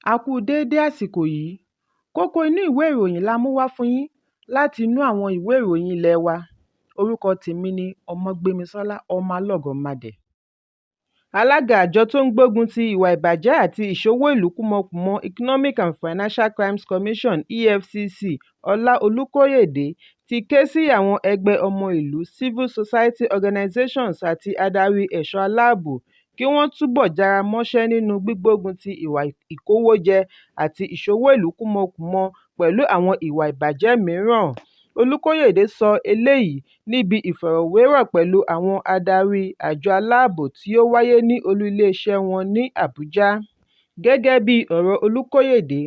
A kú u déédé àsìkò yìí. Kókó inú ìwé ìròyìn la mú wá fún yín láti inú àwọn ìwé ìròyìn ilé wa. Orúkọ tèmi ni Ọmọgbémisọ́lá Ọmọlọ́gọ̀mádẹ. Alága àjọ tó ń gbógun ti ìwà ìbàjẹ́ àti ìṣowó ìlú kúmọkùmọ Economic and Financial Crimes Commission (EFCC) Ọlá Olúkóyèdé ti ké sí àwọn ẹgbẹ́ ọmọ ìlú (civil society organizations) àti adarí ẹ̀ṣọ́ aláàbò kí wọ́n túbọ̀ jára mọ́ṣẹ́ nínú gbígbógun ti ìwà ìkówójẹ àti ìṣowó ìlú kúmọkùmọ pẹ̀lú àwọn ìwà ìbàjẹ́ mìíràn. Olúkóyèdé sọ eléyìí níbi ìfọ̀rọ̀wérọ̀ pẹ̀lú àwọn adarí àjọ aláàbò tí ó wáyé ní olú iléeṣẹ́ wọn ní Àbújá. Gẹ́gẹ́ bí ọ̀rọ̀ Olúkóyèdé,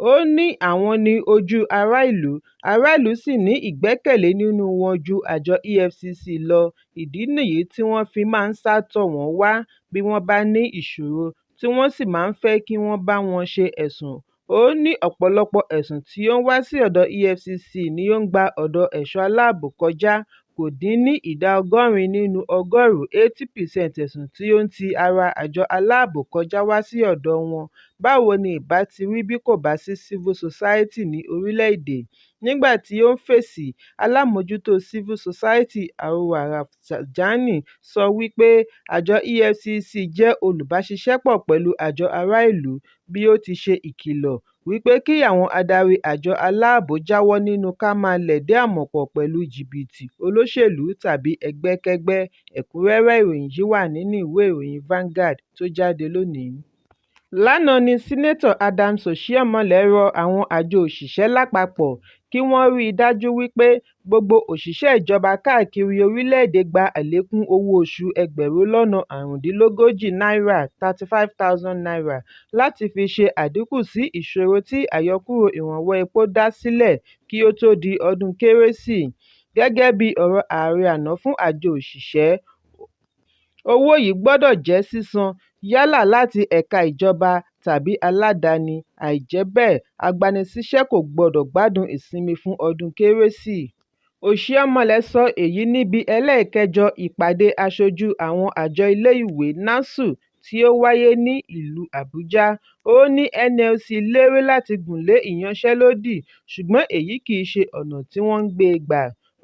ó ní àwọn ní ojú ará ìlú, ará ìlú sì ní ìgbẹ́kẹ̀lé nínú wọn ju àjọ EFCC lọ, ìdí nìyí tí wọ́n fi máa ń sá tọ̀ wọ́n wá bí wọ́n bá ní ìṣòro tí wọ́n sì máa ń fẹ́ kí wọ́n bá wọn ṣe ẹ̀sùn. Ó ní ọ̀pọ̀lọpọ̀ ẹ̀sùn tí ó ń wá sí ọ̀dọ̀ EFCC ni ó ń gba ọ̀dọ̀ ẹ̀ṣọ́ aláàbò kọjá, kò dín ní ìdá 80 nínú ọgọ́rùn-ún (80%) ẹ̀sùn tí ó ń ti ara àjọ aláàbò kọjá wá sí ọ̀dọ̀ wọn. Báwo ni ìbá ti rí bí kò bá sí civil society ní orílẹ̀-èdè? Nígbà tí ó ń fèsì, alábòójútó Civil Society Auwal Rafsanjani sọ wípé àjọ EFCC jẹ́ olùbáṣiṣẹ́pọ̀ pẹ̀lú àjọ ará ìlú, bí ó ti ṣe ìkìlọ̀ wípé kí àwọn adarí àjọ aláàbò jáwọ́ nínúu ká máa lẹ̀dí àmọ̀ pọ̀ pẹ̀lú jìbìtì olóṣèlú tàbí ẹgbẹ́kẹ́gbẹ́. Ẹ̀kúnrẹ́rẹ́ ìròyìn yìí wà nínú ìwé ìròyìn Vanguard tó jáde lónìí. Lánàá ni Sínátọ̀ Adams Oshiomhole rọ àwọn àjọ òṣìṣẹ́ lápapọ̀ kí wọ́n rí i dájú wípé gbogbo òṣìṣẹ́ ìjọba káàkiri orílẹ̀-èdè gba àlékún owó oṣù ẹgbẹ̀rún lọ́nà 35 náírà (N35,000) láti fi ṣe àdínkù sí ìṣòro tí àyọkúrò ìrànwọ́ epo dá sílẹ̀ kí ó tó di ọdún Kérésì. Gẹ́gẹ́ bí ọ̀rọ̀ ààrẹ àná fún àjọ òṣìṣẹ́, owó yìí gbọdọ̀ jẹ́ sísan yálà láti ẹ̀ka ìjọba tàbí aládàáni, àìjẹ́ bẹ́ẹ̀, agbanisíṣẹ́ kò gbọdọ̀ gbádùn ìsinmi fún ọdún Kérésì. Oshiomhole sọ èyí níbi ẹlẹ́ẹ̀kẹjọ ìpàdé Aṣojú Àwọn Àjọ Ilé-ìwé (NASU) tí ó wáyé ní ìlú Àbújá. Ó ní NLC lérí láti gùn lé ìyanṣẹ́lódì ṣùgbọ́n èyí kì í ṣe ọ̀nà tí wọ́n ń gbé gbà.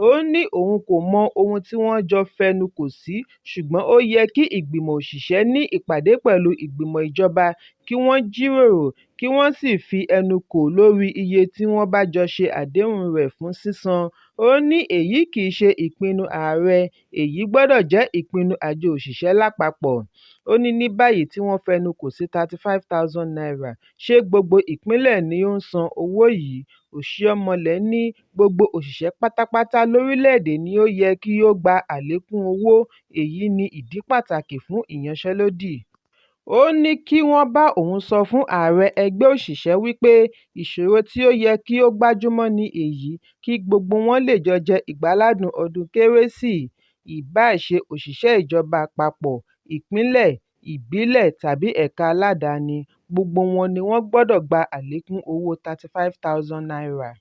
Ó ní òun kò mọ ohun tí wọ́n jọ fẹnu kò sí ṣùgbọ́n ó yẹ kí ìgbìmọ̀ òṣìṣẹ́ ní ìpàdé pẹ̀lú ìgbìmọ̀ ìjọba kí wọ́n jíròrò kí wọ́n sì fi ẹnu kò lórí iye tí wọ́n bá jọ ṣe àdéhùn rẹ̀ fún sísan. Ó ní èyí kì í ṣe ìpinnu ààrẹ, èyí gbọdọ̀ jẹ́ ìpinnu àjọ òṣìṣẹ́ lápapọ̀. Ó ní ní báyìí tí wọ́n fẹnu kò sí N35,000, ṣé gbogbo ìpínlẹ̀ ni ó ń san owó yìí? Oshiomhole ní gbogbo òṣìṣẹ́ pátápátá lórílẹ̀-èdè ni ó yẹ kí ó gba àlékún owó, èyí ni ìdí pàtàkì fún ìyanṣẹ́lódì. Ó ní kí wọ́n bá òun sọ fún ààrẹ ẹgbẹ́ òṣìṣẹ́ wípé ìṣòro tí ó yẹ kí ó gbájúmọ́ ni èyí kí gbogbo wọn lè jọ jẹ ìgbáládùn ọdún Kérésì, ìbáà ṣe òṣìṣẹ́ ìjọba àpapọ̀, ìpínlẹ̀, ìbílẹ̀ tàbí ẹ̀ka aládàáni, gbogbo wọn ni wọ́n gbọdọ̀ gba àlékún owó N35,000.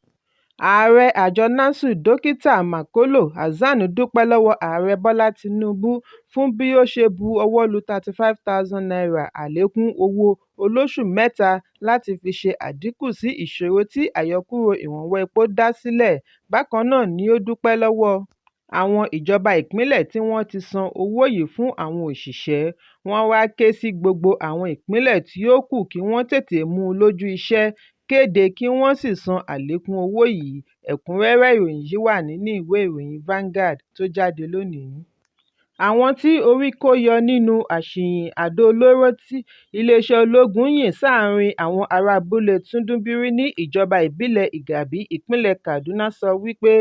Ààrẹ àjọ NASU, Dókítà Makolo Hassan dúpẹ́ lọ́wọ́ Ààrẹ Bọ́lá Tinubu fún bí ó ṣe bu ọwọ́ lu N35,000 àlékún owó olóṣù mẹ́ta láti fi ṣe àdínkù sí ìṣòro tí àyọkúrò ìrànwọ́ epo dá sílẹ̀. Bákan náà ni ó dúpẹ́ lọ́wọ́ àwọn ìjọba ìpínlẹ̀ tí wọ́n ti san owó yìí fún àwọn òṣìṣẹ́. Wọ́n wá ké sí gbogbo àwọn ìpínlẹ̀ tí ó kù kí wọ́n tètè mú un lójú iṣẹ́ kéde kí wọ́n sì san àlékún owó yìí. Ẹ̀kúnrẹ́rẹ́ ìròyìn yìí wà nínú ìwé ìròyìn Vanguard tó jáde lónìí. Àwọn tí orí kó yọ nínú àṣìyìn àdó olóró tí iléeṣẹ́ ológun yìn sáàárín àwọn ará abúlé Tudun Biri ní ìjọba ìbílẹ̀ Igabi, ìpínlẹ̀ Kaduna sọ wípé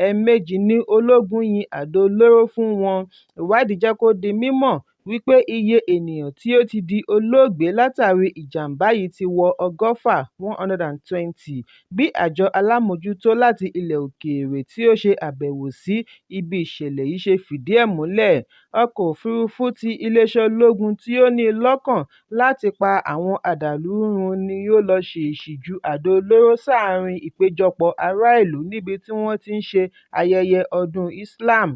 ẹ̀ẹ̀mejì ni ológun yin àdó olóró fún wọn. Ìwádìí jẹ́ kó di mímọ̀ wípé iye ènìyàn tí ó ti di olóògbé látàrí ìjàm̀bá yìí ti wọ 120, 120, bí àjọ alámòjútó láti ilẹ̀ òkèèrè tí ó ṣe àbẹ̀wò sí ibi ìṣẹ̀lẹ̀ yìí ṣe fìdí ẹ̀ múlẹ̀. Ọkọ̀ òfuurufú ti iléeṣẹ́ ológun tí ó ní lọ́kàn láti pa àwọn adàlúrú run ni ó lọ ṣèèṣì ju àdó olóró sáàárín ìpéjọpọ̀ ará ìlú níbi tí wọ́n ti ń ṣe ayẹyẹ ọdún Islam.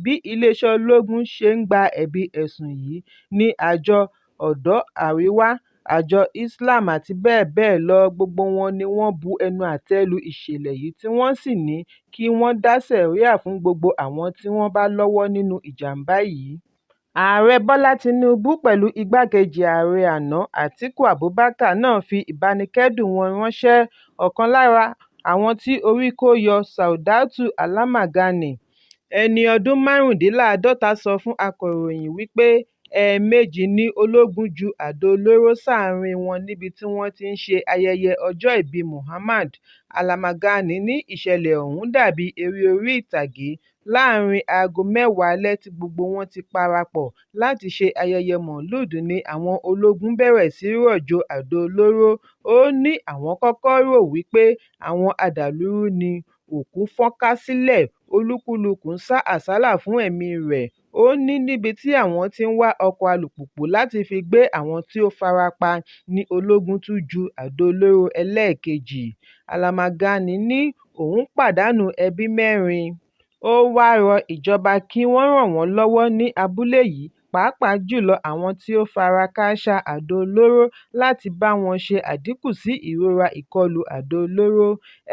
Bí iléeṣẹ́ ológun ṣe ń gba ẹ̀bi ẹ̀sùn yìí ni Àjọ Ọ̀dọ́ Àríwá àjọ Islam àti bẹ́ẹ̀ bẹ́ẹ̀ lọ, gbogbo wọn ni wọ́n bu ẹnu àtẹ́ lu ìṣẹ̀lẹ̀ yìí tí wọ́n sì ní kí wọ́n dá sẹ̀ríà fún gbogbo àwọn tí wọ́n bá lọ́wọ́ nínú ìjàm̀bá yìí. Ààrẹ Bọ́lá Tinubu pẹ̀lú Igbákejì Ààrẹ àná Atiku Abubakar náà fi ìbánikẹ́dùn wọn ránṣẹ́. Ọ̀kan lára àwọn tí orí kó yọ, Saudatu Alamagani, ẹni ọdún 45 sọ fún akọ̀ròyìn wípé ẹ̀ẹ̀mejì ni ológun ju àdó olóró sáàárín wọn níbi tí wọ́n ti ń ṣe ayẹyẹ ọjọ́ ìbíi Muhammad. Alamagani ní ìṣẹ̀lẹ̀ ọ̀hún dà bíi eré orí ìtàgé láàárín aago mẹ́wàá alẹ́ tí gbogbo wọn ti parapọ̀ láti ṣe ayẹyẹ Maulud ni àwọn ológun bẹ̀rẹ̀ sí rọ̀jò àdó olóró. Ó ní àwọn kọ́kọ́ rò wípé àwọn adàlúrú ni, òkú fọ́nká sílẹ̀, olúkúlùkù ń sá àsálà fún ẹ̀míi rẹ̀. Ó ní níbi tí àwọn ti ń wa ọkọ̀ alùpùpù láti fi gbé àwọn tí ó fara pa ní ológun tún ju àdó olóró ẹlẹ́ẹ̀kejì. Alamagani ní òun pàdánù ẹbí mẹ́rin. Ó wáá rọ ìjọba kí wọ́n ràn wọ́n lọ́wọ́ ní abúlé yìí pàápàá jù lọ àwọn tí ó fara kááṣá àdó olóró láti bá wọn ṣe àdínkù sí ìrora ìkọlù àdó olóró.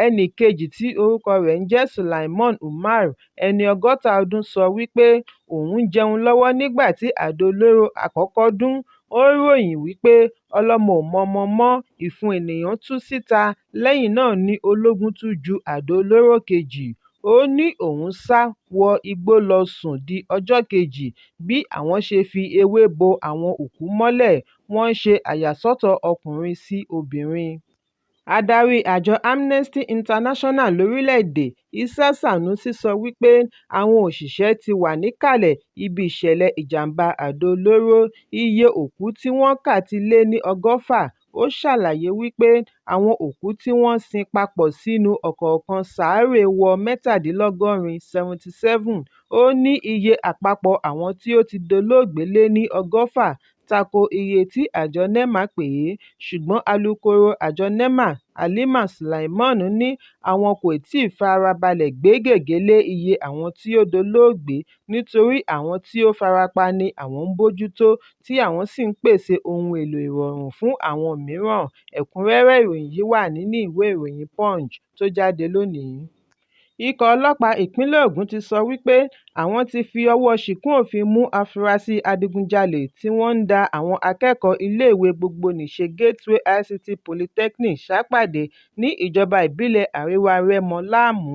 Ẹnì kejì tí orúkọ rẹ̀ ń jẹ́ Sulaimon Umar, ẹni 60 ọdún sọ wípé òun ń jẹun lọ́wọ́ nígbà tí àdó olóró àkọ́kọ́ dún. Ó ròyìn wípé ọlọ́mọ ò mọmọ mọ́, ìfun ènìyàn tú síta, lẹ́yìn náà ni ológun tún ju àdó olóró kejì. Ó ní òun sá wọ igbó lọ sùn di ọjọ́ kejì bí àwọn ṣe fi ewé bo àwọn òkú mọ́lẹ̀, wọ́n ṣe àyàsọ́tọ̀ ọkùnrin sí obìnrin. Adarí àjọ Amnesty International lórílẹ̀-èdè, Issa Sanusi sọ wípé àwọn òṣìṣẹ́ ti wà níkàlẹ̀ ibi ìṣẹ̀lẹ̀ ìjàm̀bá àdó olóró, iye òkú tí wọ́n kà ti lé ní 120. Ó ṣàlàyé wípé àwọn òkú tí wọ́n sin papọ̀ sínú ọ̀kọ̀ọ̀kan sàárè wọ 77, 77. Ó ní iye àpapọ̀ àwọn tí ó ti dolóògbé lé ní 120, tako iye tí àjọ NEMA pè é, ṣùgbọ́n alukoro àjọ NEMA Halima Sulaiman ní àwọn kò tíì fara balẹ̀ gbé gègé lé iye àwọn tí ó dolóògbé nítorí àwọn tí ó fara pa ni àwọn ń bójú tó tí àwọn sì ń pèsè ohun èlò ìrọ̀rùn fún àwọn mìíràn. Ẹ̀kúnrẹ́rẹ́ ìròyìn yìí wà nínú ìwé ìròyìn Punch tó jáde lónìí. Ikọ̀ ọlọ́pàá ìpínlẹ̀ Ògùn ti sọ wípé àwọn ti fi ọwọ́ ṣìkún òfin mú afurasí adigunjalè tí wọ́n ń da àwọn akẹ́kọ̀ọ́ iléèwé gbogbonìṣe Gateway ICT Polytechnic Ṣàpàdé ní ìjọba ìbílẹ̀ Àríwá Rẹ́mọ láàmú.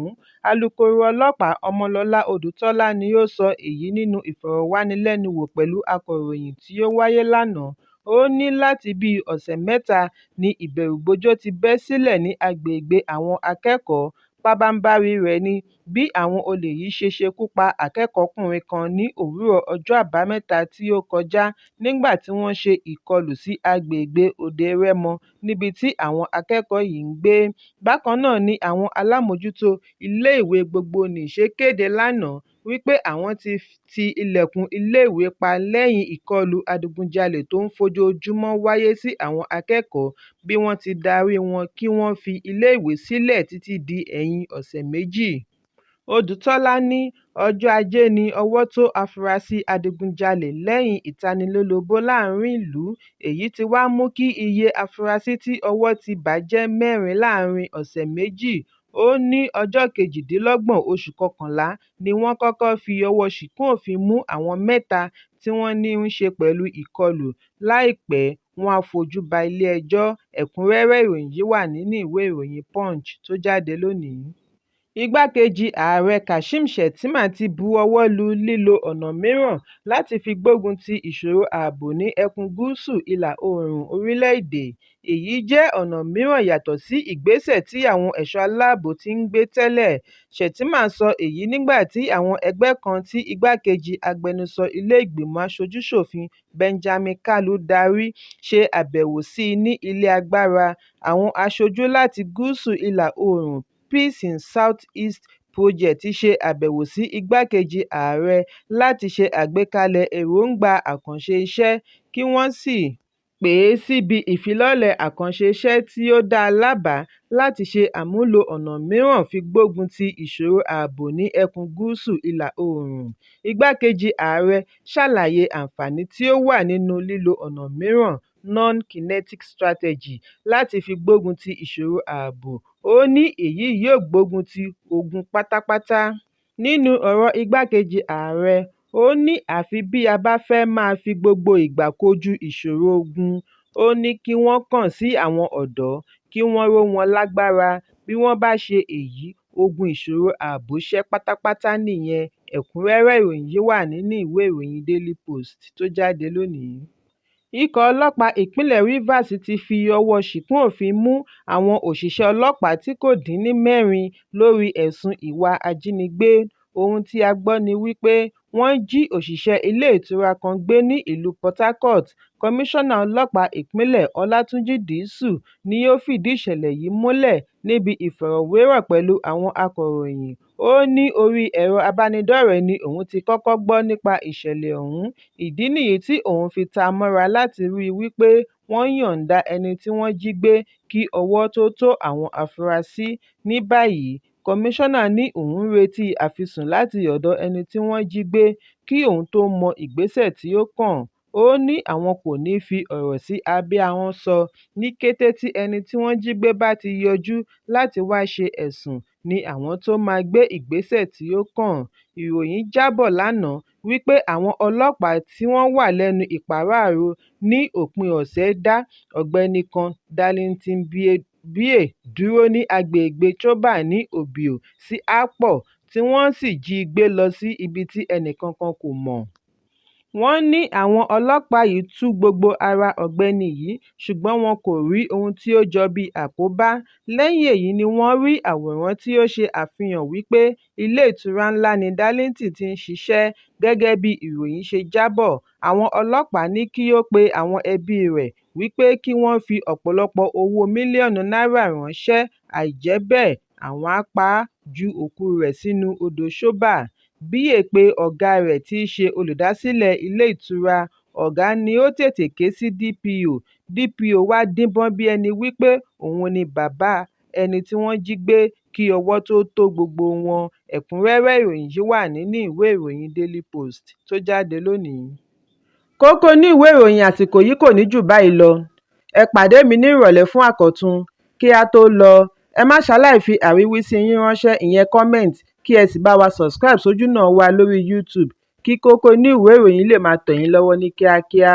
Alukoro ọlọ́pàá Ọmọlọ́lá Odùtọ́lá ni ó sọ èyí nínú ìfọ̀rọ̀wánilẹ́nuwò pẹ̀lú akọ̀ròyìn tí ó wáyé lánàá. Ó ní láti bíi ọ̀sẹ̀ mẹ́ta ni ìbẹ̀rùbojo ti bẹ́ sílẹ̀ ní agbègbè àwọn akẹ́kọ̀ọ́, pabambarì rẹ̀ ní bí àwọn olè yìí ṣe ṣekú pa akẹ́kọ̀ọ́kùnrin kan ní òwúrọ̀ ọjọ́ Àbámẹ́ta tí ó kọjá nígbà tí wọ́n ṣe ìkọlù sí agbègbè Òde-Rẹ́mọ níbi tí àwọn akẹ́kọ̀ọ́ yìí ń gbé. Bákan náà ni àwọn alámòójútó iléèwé gbogbonìṣe kéde lánàá wípé àwọn ti ti ilẹ̀kùn iléèwé pa lẹ́yìn ìkọlù adigunjalè tó ń fojoojúmọ́ wáyé sí àwọn akẹ́kọ̀ọ́ bí wọ́n ti darí wọn kí wọ́n fi iléèwé sílẹ̀ títí di ẹ̀yìn ọ̀sẹ̀ méjì. Odùtọ́lá ní ọjọ́ Ajé ní owó tó afurasí adigunjalè lẹ́yìn ìtanilólobó láàrin ìlú, èyí tí wàá mú kí iye afurasí tí owó ti bá jẹ́ mẹ́rin láàrin ọ̀sẹ̀ méjì. Ó ní ọjọ́ 28 oṣù kọkànlá ni wọ́n kọ́kọ́ fi ọwọ́ ṣìkún òfin mú àwọn mẹ́ta tí wọ́n ní í ṣe pẹ̀lú ìkọlù, láìpẹ́ wọn á fojú ba ilé-ẹjọ́. Ẹ̀kúnrẹ́rẹ́ ìròyìn yìí wà nínú ìwé ìròyìn Punch tó jáde lónìí. Igbákejì Ààrẹ Kashim Shettima ti bu ọwọ́ lu lílo ọ̀nà mìíràn láti fi gbógun ti ìṣòro ààbò ní ẹkùn gúúsù ìlà-oòrùn orílẹ̀-èdè. Èyí jẹ́ ọ̀nà mìíràn yàtọ̀ sí ìgbésẹ̀ tí àwọn ẹ̀ṣọ́ aláàbò ti ń gbé tẹ́lẹ̀. Shettima sọ èyí nígbà tí àwọn ẹgbẹ́ kan tí igbákejì agbẹnusọ ilé ìgbìmọ̀ aṣojú-ṣòfin Benjamin Kalu darí ṣe àbẹ̀wò sí i ní Ilé Agbára. Àwọn aṣojú láti Gúúsù Ìlà-oòrùn Peace in South-East Project ṣe àbẹ̀wò sí igbákejì ààrẹ láti ṣe àgbékalẹ̀ èròńgbà àkànṣe iṣẹ́ kí wọ́n sì pè é síbi ìfilọ́lẹ̀ àkànṣe iṣẹ́ tí ó dá lábàá láti ṣe àmúlò ọ̀nà mìíràn fi gbógun ti ìṣòro ààbò ní ẹkùn gúúsù ìlà-oòrùn. Igbákejì ààrẹ ṣàlàyé àǹfààní tí ó wà nínú lílo ọ̀nà mìíràn Non-Kinetic Strategy láti fi gbógun ti ìṣòro ààbò. Ó ní èyí yóò gbógun ti ogun pátápátá. Nínú ọ̀rọ̀ igbákejì ààrẹ, ó ní àfi bí a bá fẹ́ẹ́ máa fi gbogbo ìgbà kojú ìṣòro ogun. Ó ní kí wọ́n kàn sí àwọn ọ̀dọ́, kí wọ́n ró wọn lágbára. Bí wọ́n bá ṣe èyí, ogun ìṣòro ààbò ṣe pátápátá nìyẹn. Ẹ̀kúnrẹ́rẹ́ ìròyìn yìí wà nínú ìwé ìròyìn Daily Post tó jáde lónìí. Ikọ̀ ọlọ́pàá ìpínlẹ̀ Rivers ti fi ọwọ́ ṣìkún òfin mú àwọn òṣìṣẹ́ ọlọ́pàá tí kò dín ní mẹ́rin lórí ẹ̀sùn ìwà ìjínigbé. Ohun tí a gbọ́ ni wípé wọ́n jí òṣìṣẹ́ ilé ìtura kan gbé ní ìlú Port Harcourt. Kọmíṣọ́nà Ọlọ́pàá Ìpínlẹ̀ Ọlátúnjí Dìísù ni ó fìdí ìṣẹ̀lẹ̀ yìí múlẹ̀ níbi ìfọ̀rọ̀wérọ̀ pẹ̀lú àwọn akọ̀ròyìn. Ó ní orí ẹ̀rọ ìbánidọ́rẹ̀ẹ́ ní òun ti kọ́kọ́ gbọ́ nípa ìṣẹ̀lẹ̀ ọ̀hún, ìdí nìyí tí òun fi ta mọ́ra láti ríi wípé wọ́n yọ̀ǹda ẹni tí wọ́n jí gbé kí ọwọ́ tóó tó àwọn afurasí. Ní báyìí, kọmíṣọ́nà ní òun ń retí àfisùn láti ọ̀dọ̀ ẹni tí wọ́n jí gbé kí òun tóó mọ ìgbésẹ̀ tí ó kàn. Ó ní àwọn kò níí fi ọ̀rọ̀ sí abẹ́ ahọ́n sọ, ní kété tí ẹni tí wọ́n jí gbé bá ti yọjú láti wáá ṣe ẹ̀sùn ni àwọn tóo máa gbé ìgbésẹ̀ tí ó kàn. Ìròyìn jábọ̀ lánàá wípé àwọn ọlọ́pàá tí wọ́n wà lẹ́nu ìpàráàrò ní òpin ọ̀sẹ̀ dá ọ̀gbẹ́ni kan, Darlington Bie dúró ní agbègbè Choba ní Obio sí Akpor tí wọ́n sì jí gbé lọ sí ibi tí ẹnìkankan kò mọ̀. Wọ́n ní àwọn ọlọ́pàá yìí tú gbogbo ara ọ̀gbẹ́ni yìí ṣùgbọ́n wọn kò rí ohun tí ó jọ bíi àkóbá. Lẹ́yìn èyí ni wọ́n rí àwòrán tí ó ṣe àfihàn wípé ilé ìtura ńlá ni Darlington ti ń ṣiṣẹ́ gẹ́gẹ́ bí ìròyìn ṣe jábọ̀. Àwọn ọlọ́pàá ní kí ó pe àwọn ẹbíi rẹ̀ wípé kí wọ́n fi ọ̀pọ̀lọpọ̀ owó mílíọ̀nù náírà ránṣẹ́, àìjẹ́ bẹ́ẹ̀ àwọn á pa á, ju òkúu rẹ̀ sínú odò Soba. Bie pe ọ̀gáa rẹ̀ tí í ṣe olùdásílẹ̀ ilé ìtura, ọ̀gá ni ó tètè ké sí DPO. DPO wá díbọ́n bí ẹni wípé òun ni bàbá ẹni tí wọ́n jí gbé kí ọwọ́ tóo tó gbogbo wọn. Ẹ̀kúnrẹ́rẹ́ ìròyìn yìí wà nínú ìwé ìròyìn Daily Post tó jáde lónìí. Kókó inú ìwé ìròyìn àsìkò yìí kò ní jù báyìí lọ. Ẹ pàdé mi ní ìrọ̀lẹ́ fún àkọ́tún. Kí á tó lọ, ẹ má ṣaláì fi àríwísí yín ránṣẹ́ ìyẹn comment kí ẹ sì bá wa subscribe sójúnà wa lórí YouTube kí kókó inú ìwé ìròyìn lè máa tẹ̀ yín lọ́wọ́ ní kíákíá.